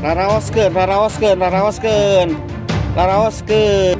Raraoskeun, raraoskeun, raraoskeun. Raraoskeun.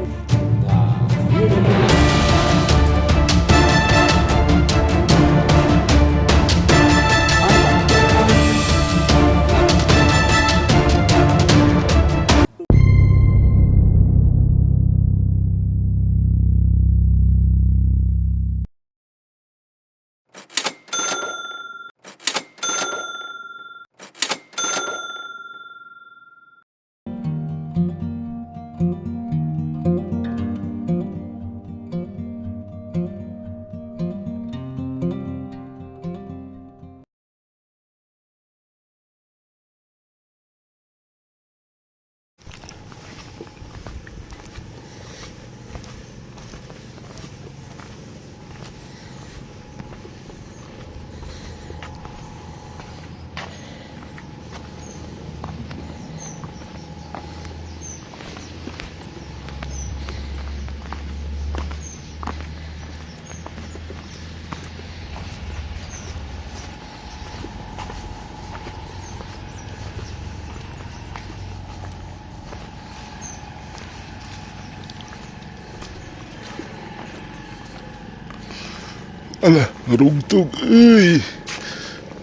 Alah, nurugtog. Uy.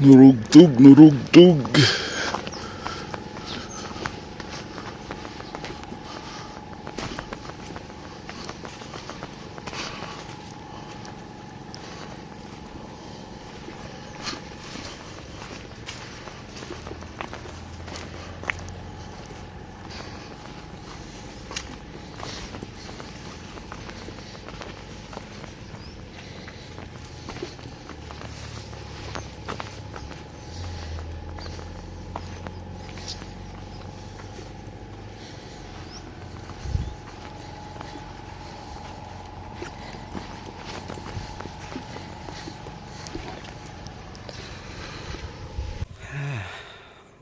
Nurugtog, nurugtog.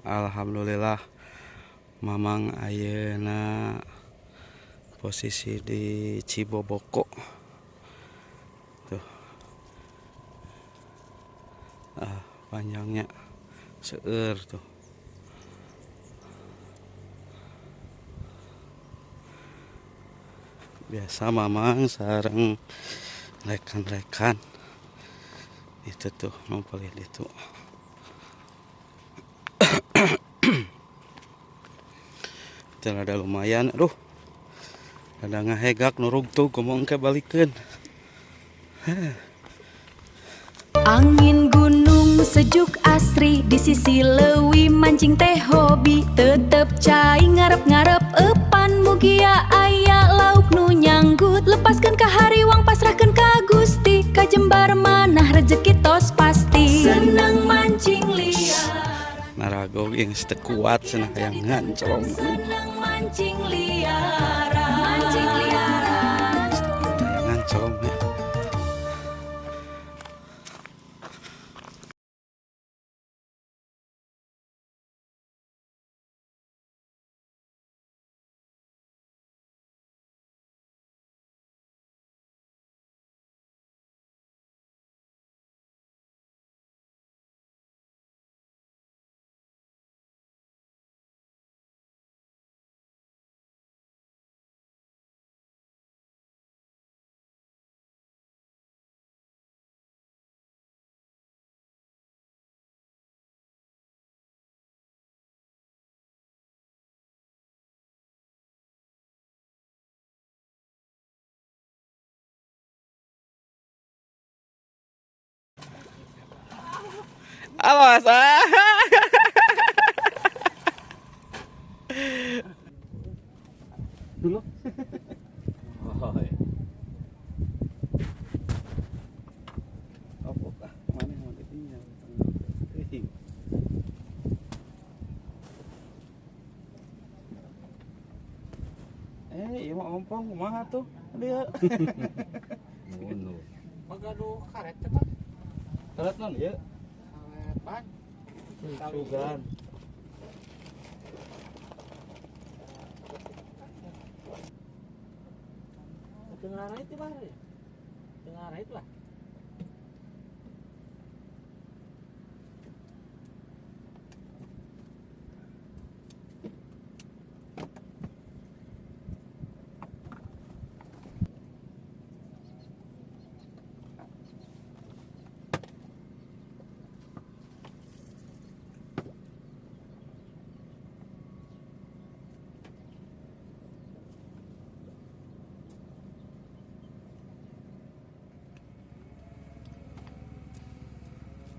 Alhamdulillah Mamang ayeuna posisi di Ciboboko. Tuh. Ah, panjangnya seueur tuh. Biasa Mamang sareng rekan-rekan itu tuh ngumpulin itu. Rada lumayan, aduh, rada ngahegak nurugtug kumaha engke balikeun. Angin gunung sejuk asri di sisi leuwi mancing teh hobi tetep cai ngarep-ngarep epan mugia aya lauk nu nyanggut lepaskeun ka hariwang pasrahkeun ka Gusti ka jembar manah rejeki tos pasti seneng mancing liar. Naragog yang teu kuat cenah hayang nganclong. Seneng mancing liaran, mancing liaran. Hayang nganclong ya. Awas ah. Dulu. Oh, iya. Apa ah? Mana yang mau ditinggal? Iya mah ompong kumaha tuh? Dia. Ngono. Magaduh karet teh, Pak. Karet non ieu? Karet ban. Sugan. Tengah arah itu, Pak. Tengah arah itu lah.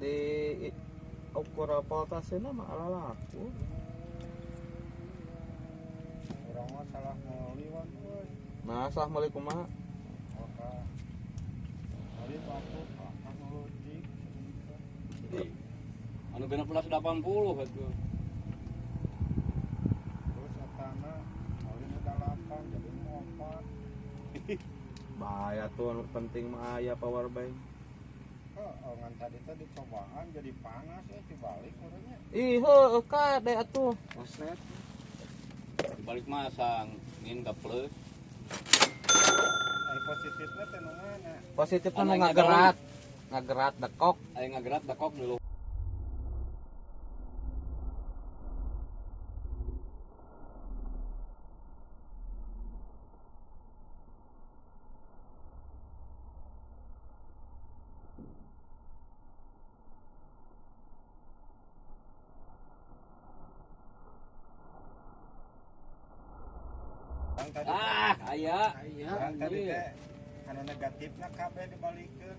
Di ukur voltasena mah alalaku. Urang mah salah meuli, Wan, euy. Nah, salah meuli kumaha? Maka meuli aku ah logik. Anu 1680 atuh. Terus etana meuli nu 8 jadi nu 4. Bahaya tuh, anu penting mah aya power bank. Heeh, ngan tadi teh dicobaan jadi panas ya dibalik urangnya. Ih, heueuh kade atuh. Koslet. Dibalik masang ngin gaplek. Ai positifna teh nu mana? Positif kan Anu ngagerat. Ngagerat dekok. Aya ngagerat dekok dulu. Urang tadi Ah, aya. Aya. urang tadi teh anu negatifna kabeh dibalikeun.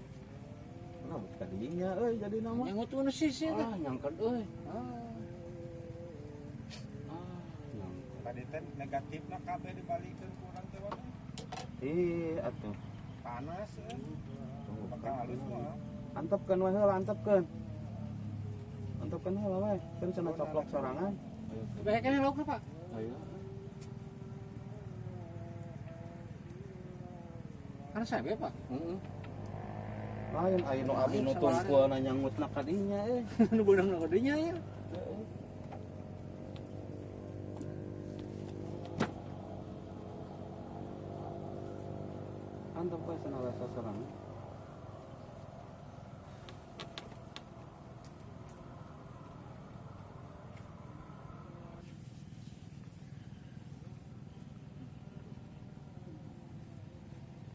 Nah, tadinya euy jadi nama. Nyangut nu sisi teh. Ah, nyangkut euy. Ah. Ah, nyangkut. Tadi teh negatifna kabeh dibalikeun ku urang teh, Wan. Ih, atuh. Panas euy. Bakal halus mah. Antepkeun we heula, antepkeun. Antepkeun heula we. Kan cenah coplok sorangan. Bae keneh laukna, Pak. Ayo. Kan saya Pak. Heeh. Lain aya nu abi nu tungkulna nyangutna ka dinya euy. Nu beunang nu geudinya ya. Antep we cenah rasa sorangan.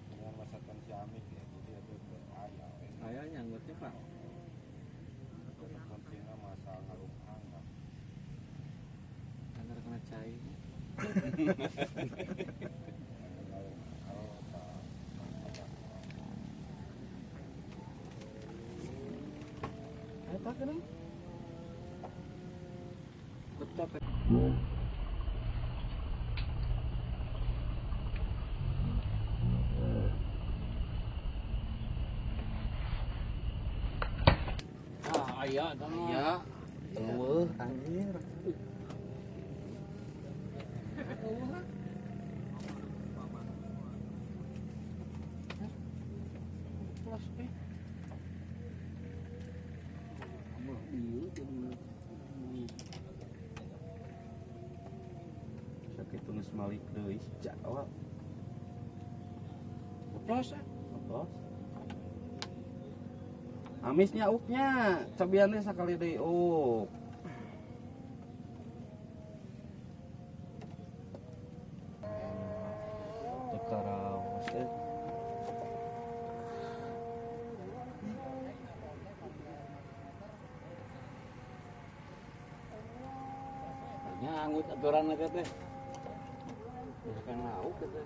Dengan masakan si Amik ya, jadi ada teh aya we. Aya nyanggutnya, Pak. Kuncina masa ngarumpang lah. Anggar kena cai. Kalau tak Eta geuning. Betul. Ah, aya tah mah. Aya. Eueuh anjir. Plus eh. Mah ieu teh mah. Sakitu geus malik deui Jawa. Plus ah. Bos. Amisnya uknya, cobian teh sakali deui uk. Teu karaos euy. Nyanggut aturan teh teh. Bukan lauk teh.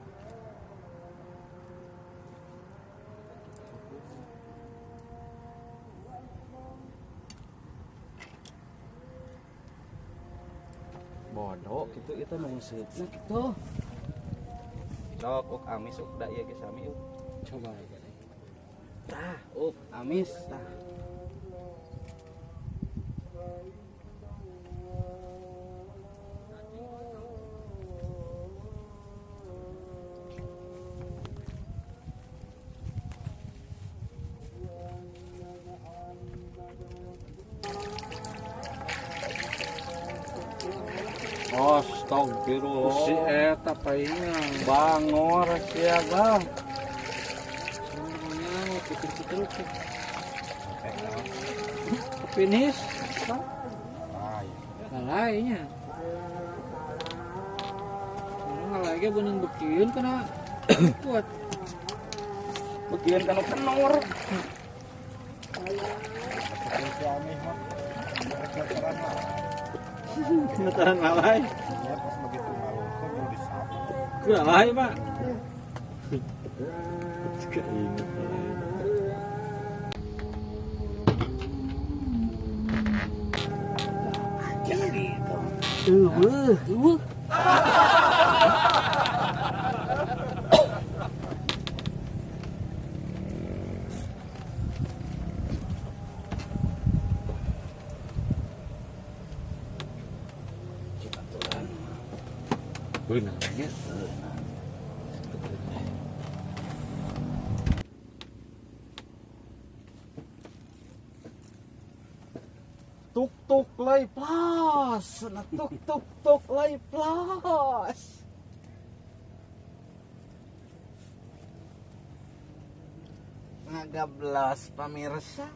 Bodoh gitu itu nungseutna gitu. Sok uk amis uk da ieu ge sami uk. Coba aja deh. Tah, uk amis tah. Astagfirullah. Si eta paingan. Bangor sia bang. Sebenarnya pikir-pikir tuh. Finish, Pak. Lalainya. Ini lagi benang bekiun kena kuat. Bekiun kana kenor. Si Amih mah rek lah. Ngeteran lalai. Ya pas begitu ngalungkeun kudu disapu. Lalai, Pak. Keinget lalai. Eueuh, eueuh. Beunang nya. Tuk tuk lay plus. Nah, tuk tuk tuk lay plus. Ngagablas pamirsa.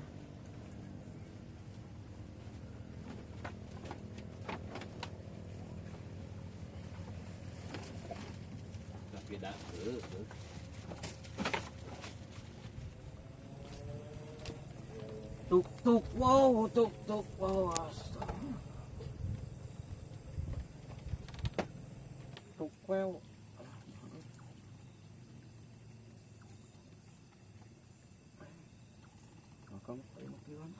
Tapi da heueuh. Tuk tuk wow, tuk tuk wow. Astaga. Tuk wow. Kamu kayak makilan.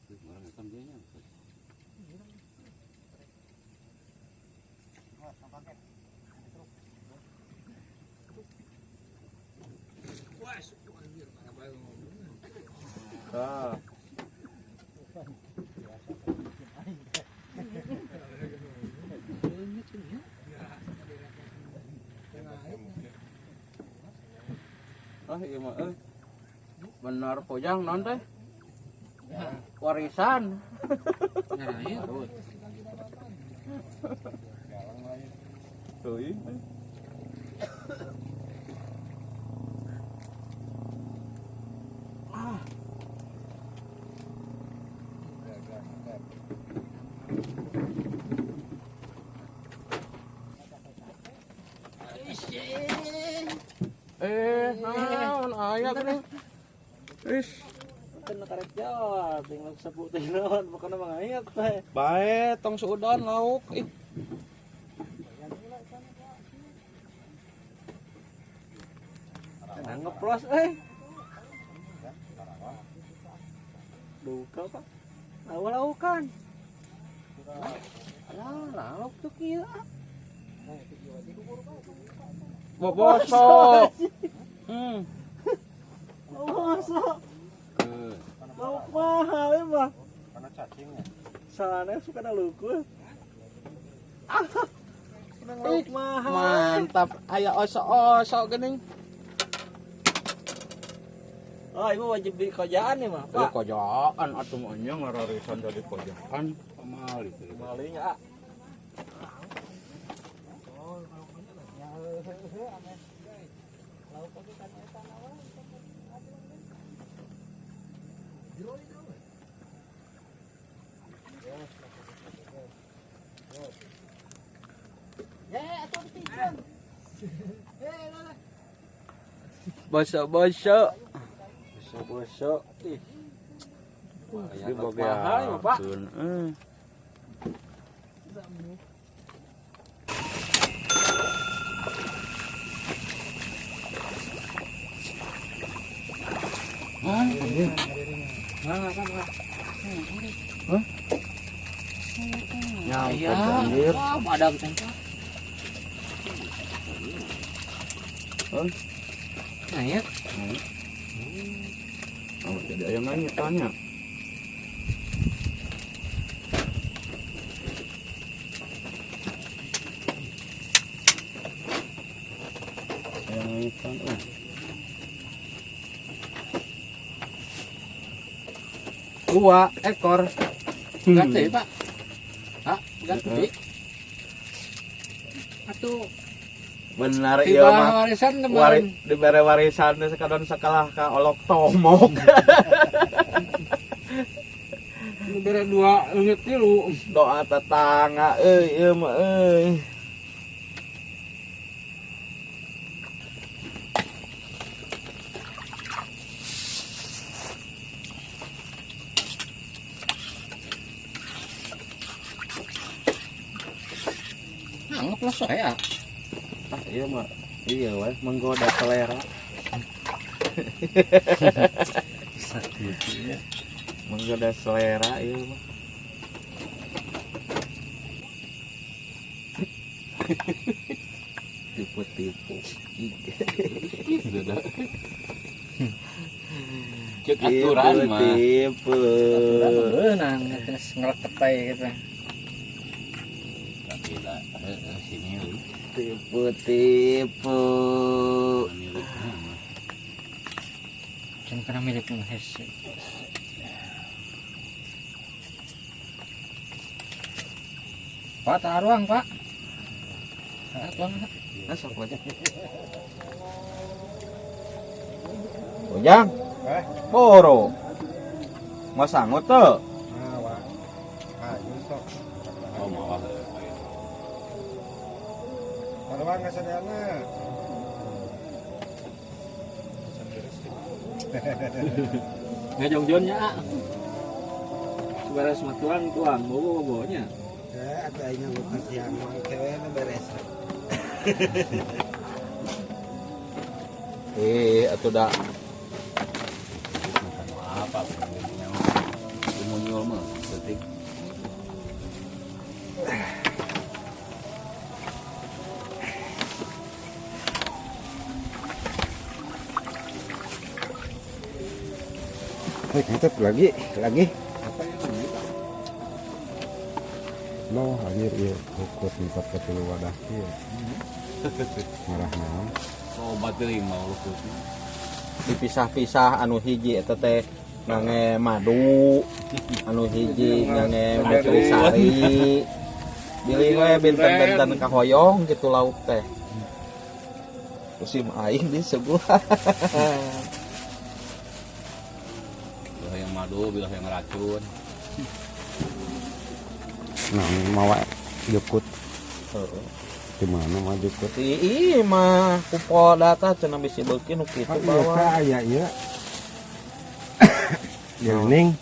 Urang hitam dia nya. Ah. Ah, iya mah euy. Benar pojang non teh. Warisan. Ngarai. Teuing. Eh, naon aya teh? Ish, Kan karek jawab, tinggal sapu teh naon, pokona mah ngayat teh. Bae tong suudan lauk. Ih. Nah, ngeplos euy. Duka, Pak. Lauk-laukan. Alah, lauk tuh kieu. Boboso. Boboso. Lauk mahal ya, mah. Karena cacingnya. Salahnya suka ada luku. Ah, lauk mahal. Mantap, aya osok-osok geuning. Oh, ini wajib di kojaan nih mah, Pak, Pak. kojaan atuh mah nya ngararisan dari kojaan. Pamali teh. Malingnya, ah. Bosok-bosok. Bosok-bosok. Ih, Di mahal ya, Pak. Eh. Nyampe anjir. Wah, padang teh. Hah? Nah, ya. Oh, jadi ayam nanya tanya. Ayam nanya tanya. Dua ekor. Ganti, Pak. Hah? Ganti. Atuh, Benar iya tiba mah. warisan Wari, kemarin. dibere warisan sekadon sekalah ka olok tomok. Bere dua leungit tilu. Doa tetangga euy ieu mah euy. Nah, ngeplos saya. Ah iya mah. Iya weh menggoda selera. Menggoda selera iya mah. Tipu-tipu. Cek aturan mah. Tipu. Aturan beunang geus ngeleket gitu. Tapi lah sini tipu-tipu. Can kana milik nu hese. Pak, taruang, Pak. Tuang. Masuk aja. Ujang. Boro. Mas sanggup tuh. Nah, ayo sok. Oh, mawa. Taruang ngasadana. Ngajongjonnya, ah. Beres mah tuang tuang bobo-bobonya. Ya, atuh aing nganggo siang mah kewe beres. Atuh da. Apa munyul mah detik. Mantap lagi. Apa yang ini, Pak? No, anjir ieu ukur tempat katilu wadah kieu. Marah naon? Obat teuing mau lukut. Dipisah-pisah anu hiji eta teh ngange madu, anu hiji ngange nutrisari. Bilih we benten-benten kahoyong gitu lauk teh. Musim aing di sebelah. Bilah yang madu, bilah yang racun. Nah, mawa jukut. Heeh. Di mana mah jukut? Ih, mah kupo data cenah bisi beuki nu kitu bawa. Iya, aya ieu. Yening.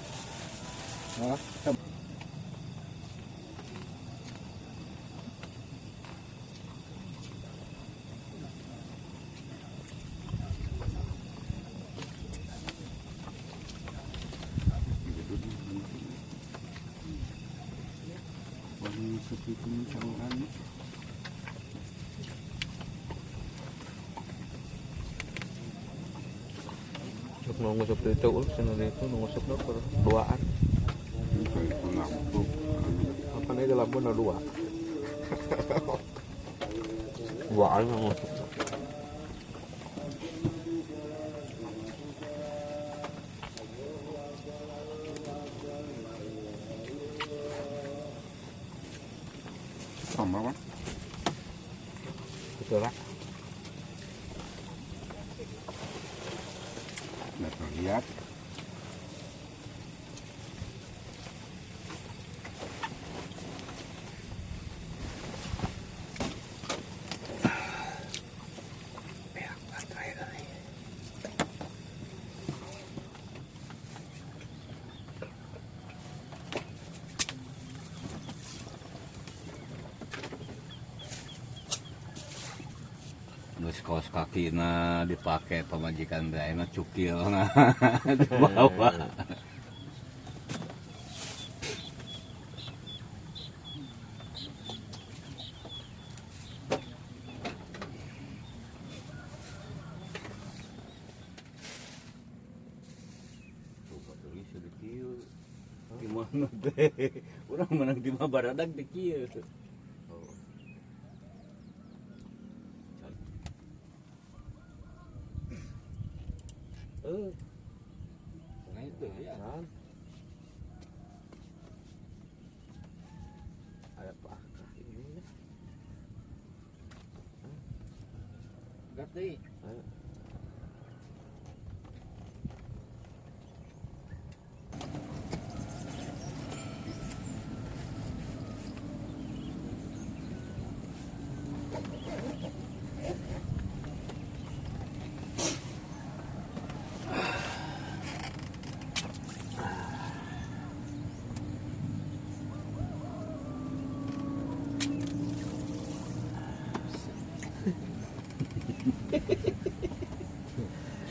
Cuk nu nguseup itu ulus cenah itu nu nguseup nu duaan. Apa nih di lampu nu dua. Duaan nu nguseup. Sama, Pak. Betul lah. Lihat. Geus kaos kakina dipake pamajikan teh ayeuna cukilna dibawa. Di mana teh? Urang menang di mah baradag di kieu. Nah itu ya. Ada apa ini? Ganti.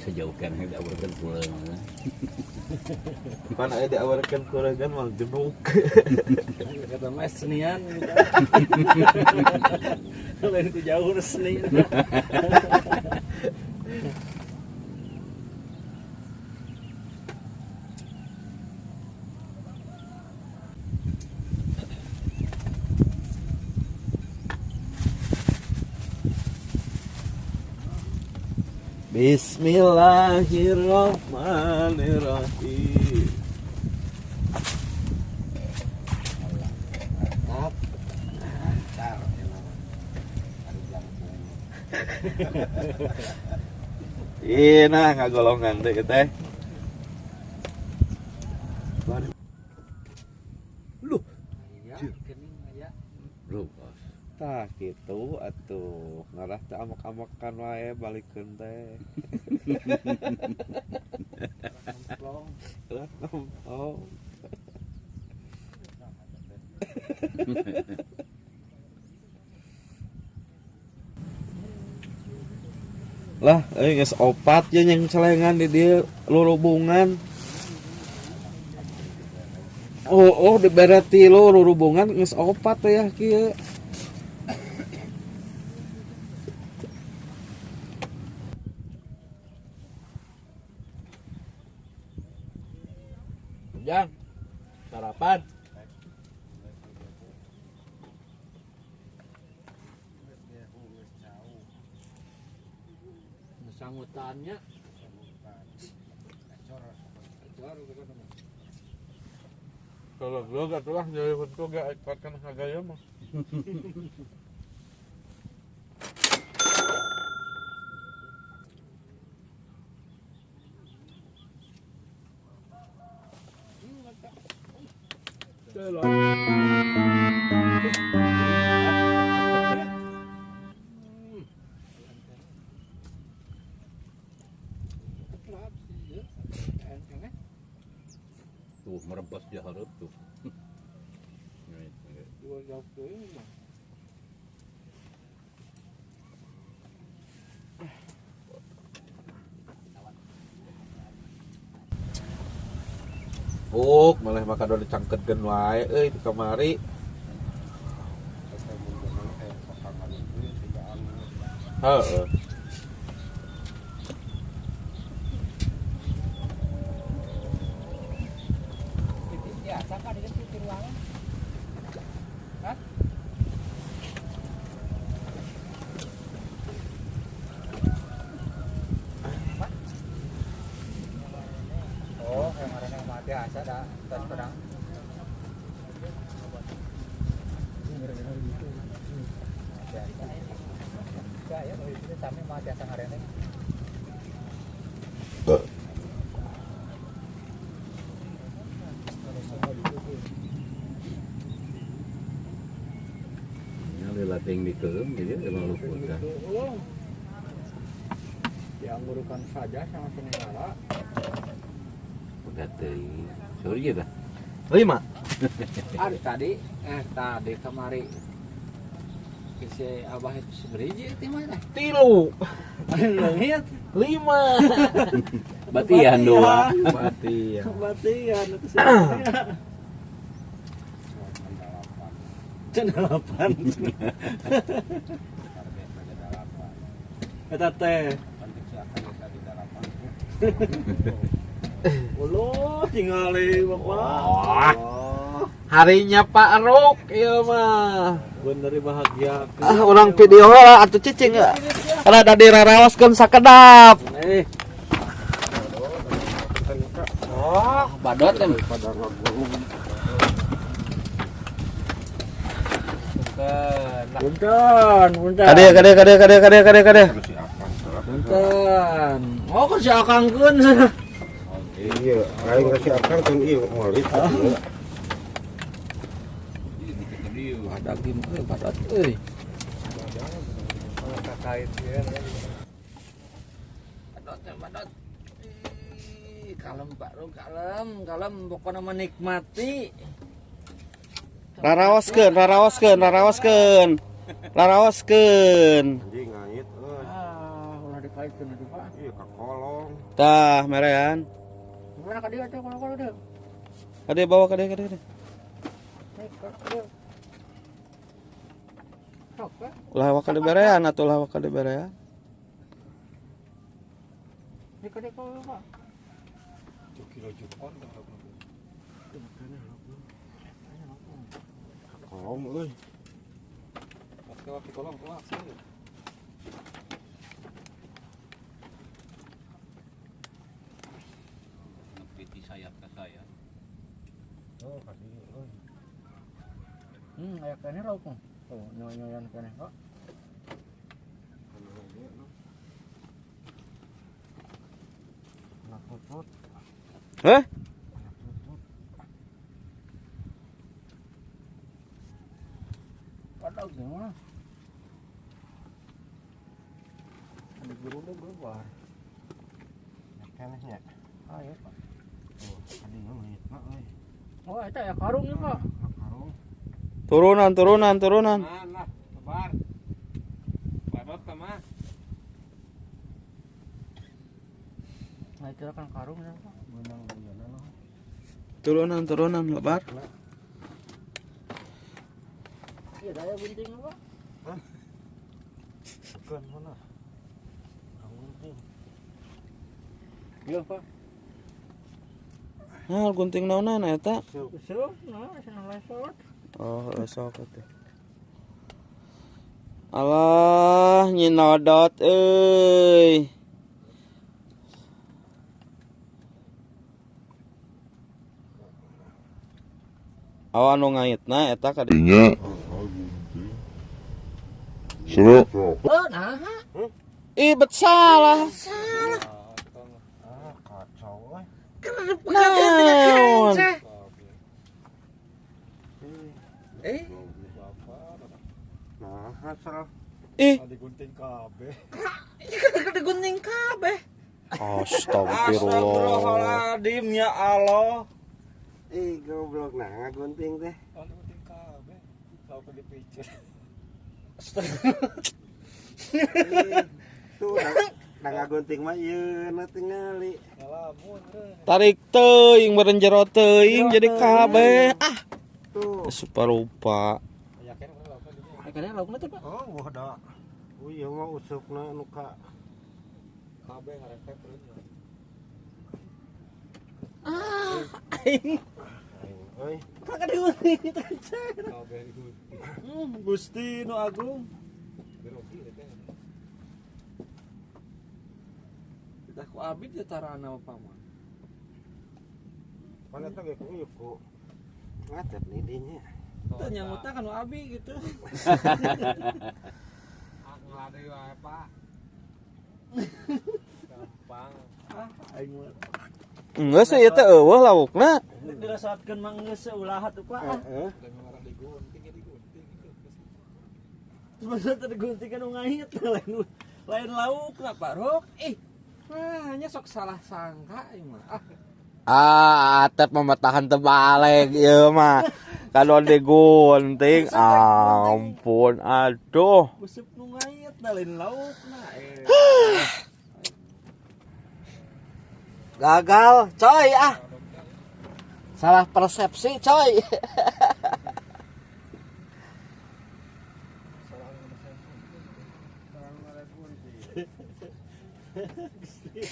Sejauh kan tidak berkumpul. Pan aya diawarkeun kuregan mah genuk. Kata mah senian gitu. Lain ku jauh seni. Bismillahirrahmanirrahim. Mantap. Lancar emang. Ari jangkung. Ih, nah ngagolongan teh teh. Luh, Aya, geuning aya. lu bos. Tah kitu atuh, ngarah teh amak-amakan wae balikeun teh. Ngemplong. Lah, oh. Lah, euy geus opat ye yang celengan di dieu lurubungan. Oh, oh dibere tilu lurubungan geus opat teh ya kieu. Jang, sarapan. Sangutannya. Acor bukan mah. Kalau gua gak tulah jadi bentuk gak ikuatkan harganya mah. Tuh merebas di hareup tuh. Dua jauh teuing mah. Buk, malah maka do dicangkeutkeun wae euy di kamari. Heeh. Biasa kan di ruangan. Hah? Oh, kemarin yang mati biasa dah, tas pedang. Biasa. Ya, itu kami mati biasa ngarene. Lateng di keum jadi emang luput kan. Dianggurukan saja sama senengala. Udah teuing. Sorry ya dah. 5. Ari tadi tadi kemari si abah itu seberiji itu mah teh. 3. Leungit 5. Batian dua. Batian. Batian itu sih. Delapan. Eta teh. Uluh, tingali bapak. Oh. Harinya Pak Ruk ieu mah. Bener bahagia. Ah, urang video lah atuh cicing ya. Rada diraraoskeun sakedap. Eh. Oh, Badot kan. Punten, punten. Kade kade kade kade kade kade kade. Punten. Oh, kan si Akangkeun. Iya, aing ka si Akang kan ieu molit. Wah, daging euy, badot euy. Badot, badot. Ih, kalem Pak Ru, kalem, kalem pokoknya menikmati. Raraoskeun, raraoskeun, raraoskeun. Raraoskeun. Anjing ngait euy. Ah, ulah dikaitkeun atuh Pak. Ieu ka kolong. Tah, merean. Mana ka dieu atuh kalau dieu. Kade bawa kade kade kade. Ulah waka diberean atuh ulah waka diberean. Di kade kalau Pak. Kolom euy. Di kolom kelas. Ngepiti sayap ke saya. Oh, kadi euy. Aya keneh lauk mah. Oh, nyoy-nyoyan keneh Pak. Anak tutut. Hah? Anak tutut. Padahal gimana? Ada geruduk keluar. Kenehnya. Ah, iya Pak. Oh, kadi ngeungit mah euy. Oh, eta ya karung ya Pak. Karung. Turunan turunan turunan. Nah, lebar. Lebar mah. Nah, itu kan karung ya Pak. Beunang guyana lah. Turunan turunan lebar. Iya, daya gunting Pak. Hah? Bukan mana? Gunting. Iya Pak. Nah, gunting naonan eta? Useup, nah, cenah lesot. Oh, sok atuh. Alah, nyinodot euy. Awan nu ngaitna eta ka dinya. Seru. Oh, nah. Ih, bet salah. Ah, kacau euy. Naon? Eh, Nah, salah. Ih, Digunting kabeh. digunting kabeh. astagfirullah. Astagfirullahaladzim ya Allah. Ih, goblok nah ngagunting teh. Digunting kabeh. Lauk dipicet. Ih, tuh nah ngagunting mah ieu na tingali. Ngalamun Tarik teuing meureun jero teuing jadi kabeh. Ah, Tuh. suparupa. Yakin lauknya dinya. Kayaknya laukna teh Pak. Oh, wah da. Oh, ieu mah usupna nu ka Kabeh ngarepet terus. Ah, aing. aing euy. Kakak digunting itu Kabeh digunting. Gusti nu agung. Grogi teh. Kita ku abid ya tarana apa mah. Mana teh ge ku ieu ku. Ngatep nih dinya. Teu nyamutna kan nu abi gitu. Aku ngade wae, Pak. Gampang. Ah, aing mah. Geus ieu teh eueuh laukna. Dirasakeun mah geus ulah atuh Pak. Heeh. Dan ngarah digunting ya digunting. Sebenarnya tergunting kan ngait lain lain lauk lah Pak Rok. Eh, nah, hanya sok salah sangka ieu mah. Ah, Ah, atep mah tahan terbalik ieu mah. Kalau digunting, ampun, aduh. Useup nu ngait lain lauk nah. Gagal, coy ah. Salah persepsi, coy.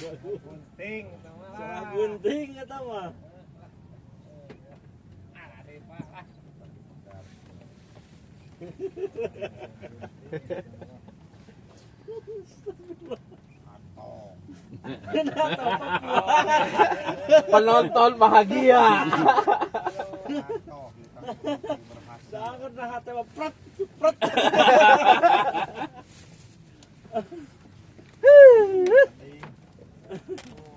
Gunting Salah gunting eta mah. Penonton bahagia. Sangat nah hate mah pret pret.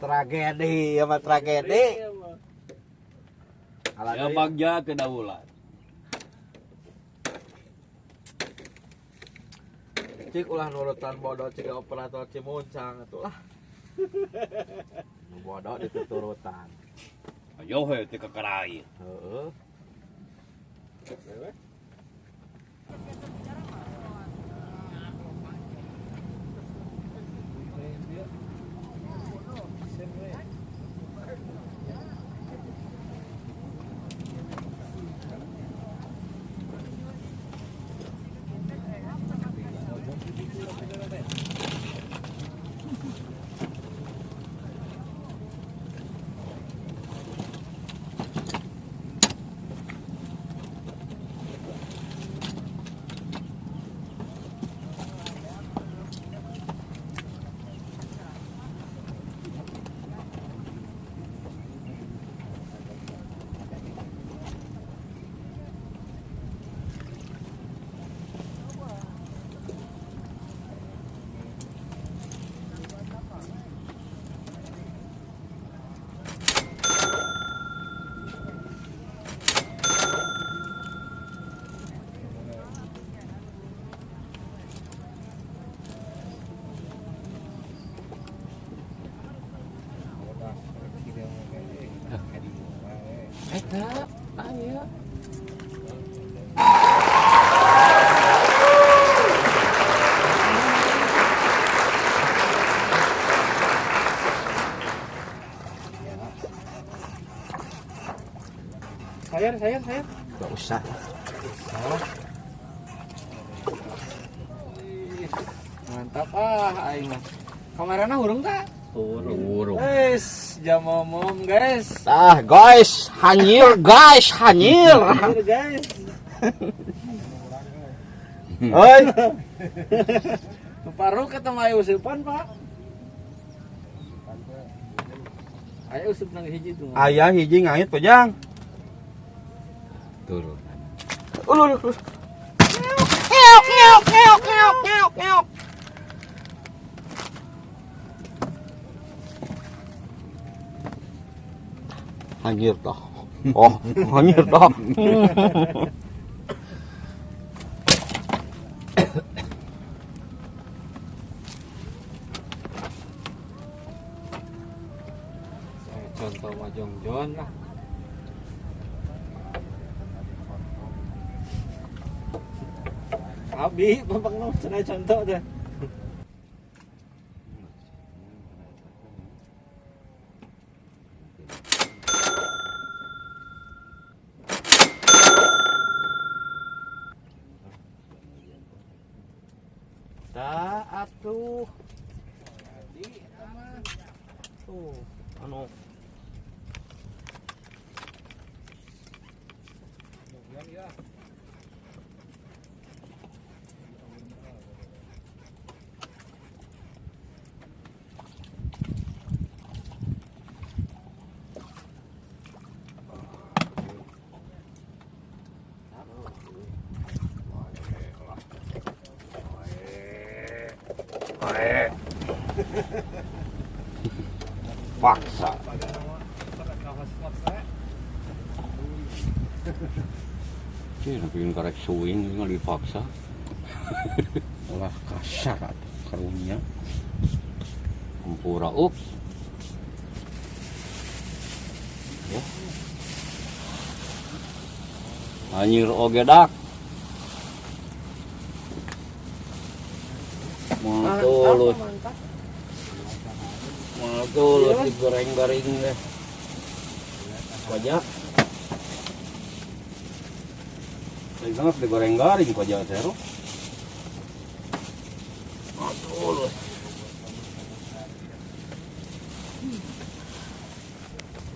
Tragedi sama tragedi. Ya bagja kedaulat. Cik ulah nurutan bodoh cik operator Cimuncang atuh lah. Nu bodoh dituturutan. Ayo he teu kekerai. Heeh. Eta aya. Sayur, sayur, sayur. Gak usah. Mantap ah aing mah. Kamerana hurung tah? Hurung. Guys, jam omom guys. Ah, guys, hanyir guys, hanyir. Hanyir guys. Oi. Paru ketemu ayo usupan, Pak. Ayo usup nang hiji tuh. Aya hiji ngait pejang. Turun. Ulu ulu. Ngeok ngeok ngeok ngeok ngeok ngeok. Hanyir dah. Oh, hanyir dah. Saya contoh mah jongjon lah. Abi, bapak nu cenah contoh teh. Dah atuh. Tuh, anu Paksa. Cih, tapi karek suing nggak dipaksa. Ulah kasar atuh karunya. Hampura up. Ya. Anjir oge dak. Mau tulus. Mau tulus digoreng-goreng deh. Pajak. Saya sangat digoreng garing pajak seru. Aduh.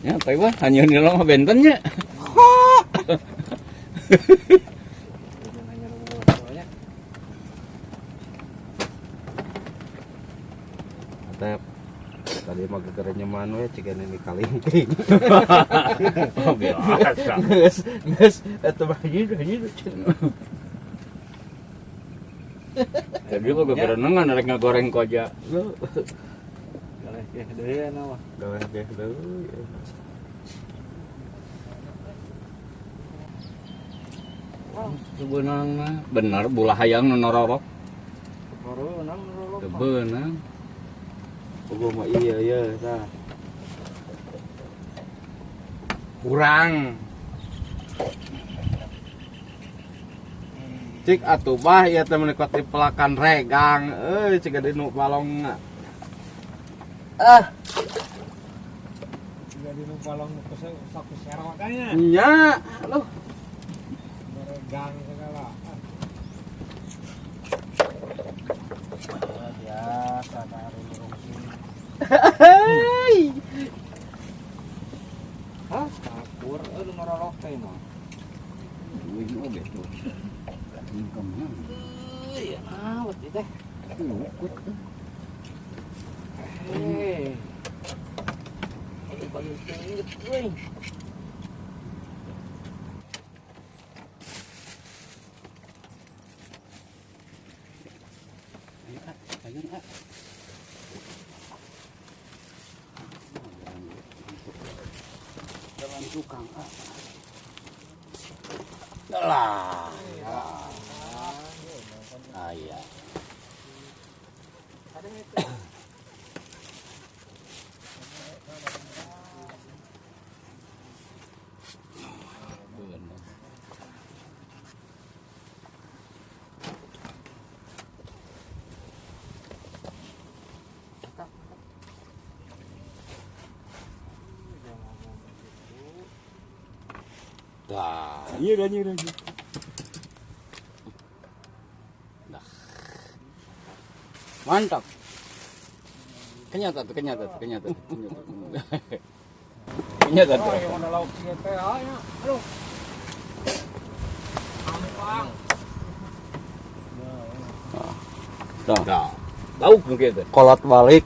Ya, tapi wah, hanya nilai mah bentennya. Atep tadi mah gegernya manu ya ciga ini kalingking. Oh, biasa. Geus, geus eta mah hanyir hanyir. Jadi kok gegerenengan rek ngagoreng koja. Galeh geh deui anu mah. Galeh geh deui. Sebenarnya benar bulah hayang nu nororok. Beunang nororok. Teu beunang. Gua mah iya iya tah. Kurang. Cik atuh bah ieu teh menikmati pelakan regang euy cik gede nu balongna. Ah. Jadi nu balong nu saku serok nya. Nya, aduh. Regang segala. Biasa Hei. Hah, kapur nu ngorolok teh mah. Euy oge tuh. Ingkemna. Euy, awet ieu teh. Ukut. Hei. Bagus banget euy. Ayo, ayo, ayo. Jalan tukang. Lah. Ayah. Dah, iya dah, iya dah. Dah. Mantap. Kenyata tuh, kenyata tuh, kenyata tuh, kenyata tuh. Kenyata tuh. Aduh. Ampang. Dah. Lauk mungkin teh. Kolot balik.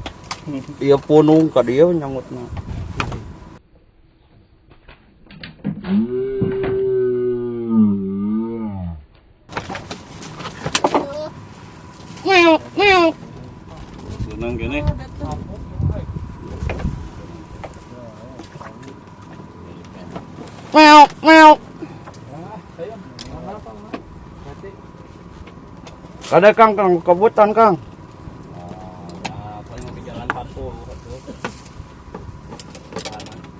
Ieu punung ka dieu nyangutna. Meok, meok. Senang gini. Meok, meok. Kada Kang, Kang kebutan Kang.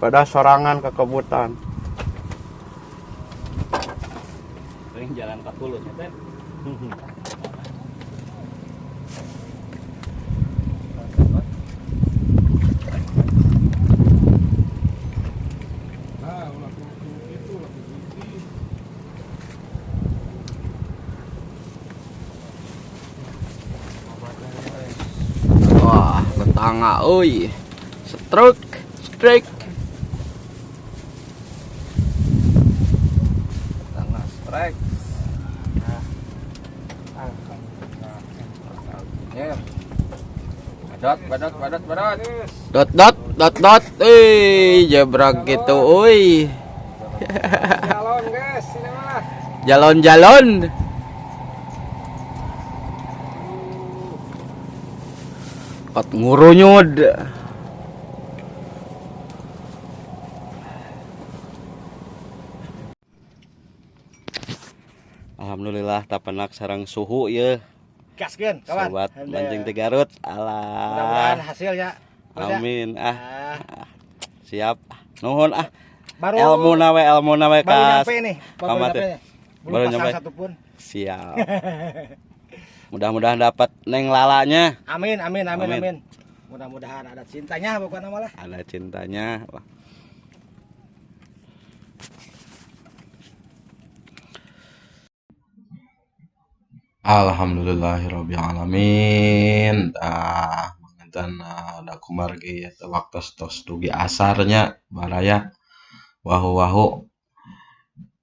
Pada sorangan ke kebutan. Paling jalan 40 nya teh. Wah, tetangga euy. Stroke, strike. Tetangga strike. Badot, badot, badot, badot. Dot dot dot dot. Euy, jebrak gitu euy. Jalon guys, ini mah. Jalon-jalon. Kot ngurunyud. Alhamdulillah tapenak sarang suhu ye. Gaskeun kawan. Sobat mancing ti Garut. Alah. Mudah-mudahan hasilnya. Amin ah. Siap. Nuhun ah. Baru Elmuna we baru nyampe nih, baru Kamat nyampe. ya? Belum Baru pasang nyampe. satu pun. Siap. Mudah-mudahan dapat neng lalanya. Amin, amin, amin, Amin. amin. Mudah-mudahan ada cintanya pokoknya malah. Ada cintanya. Wah. Alhamdulillahirabbil alamin. Ah, manganten da kumargi eta waktos tos dugi asarnya baraya wahu-wahu.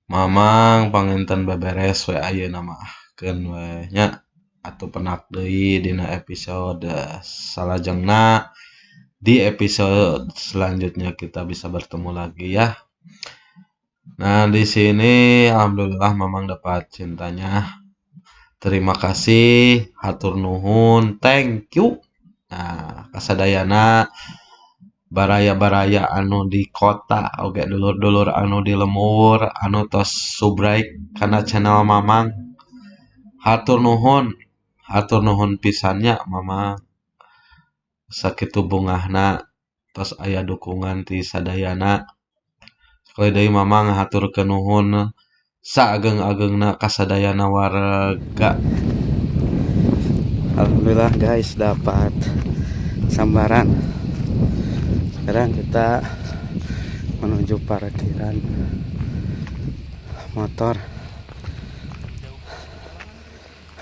Mamang panginten beberes we ayeuna mah keun we nya atuh penak deui dina episode salajengna. Di episode selanjutnya kita bisa bertemu lagi ya. Nah, di sini alhamdulillah Mamang dapat cintanya. Terima kasih, hatur nuhun, thank you. Nah, kasadayana baraya-baraya anu di kota oge dulur-dulur anu di lemur anu tos subscribe kana channel Mamang. Hatur nuhun pisannya Mamang. Sakitu bungahna tos aya dukungan ti sadayana. Sekali deui Mamang haturkeun nuhun saageng-agengna kasadayana warga. Alhamdulillah guys, dapat sambaran. Sekarang kita menuju parkiran motor.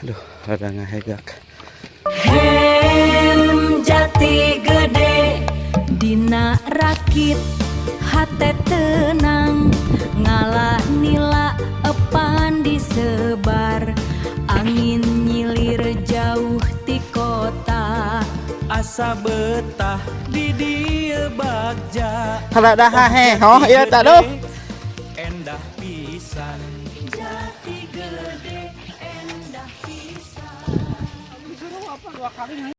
Aduh, rada ngahegak. Hem jati gede dina rakit hate tenang ngala nila epan disebar angin nyilir jauh ti kota asa betah di dieu bagja Rada hahe, oh iya tak duh. Endah pisan jati gede endah pisan.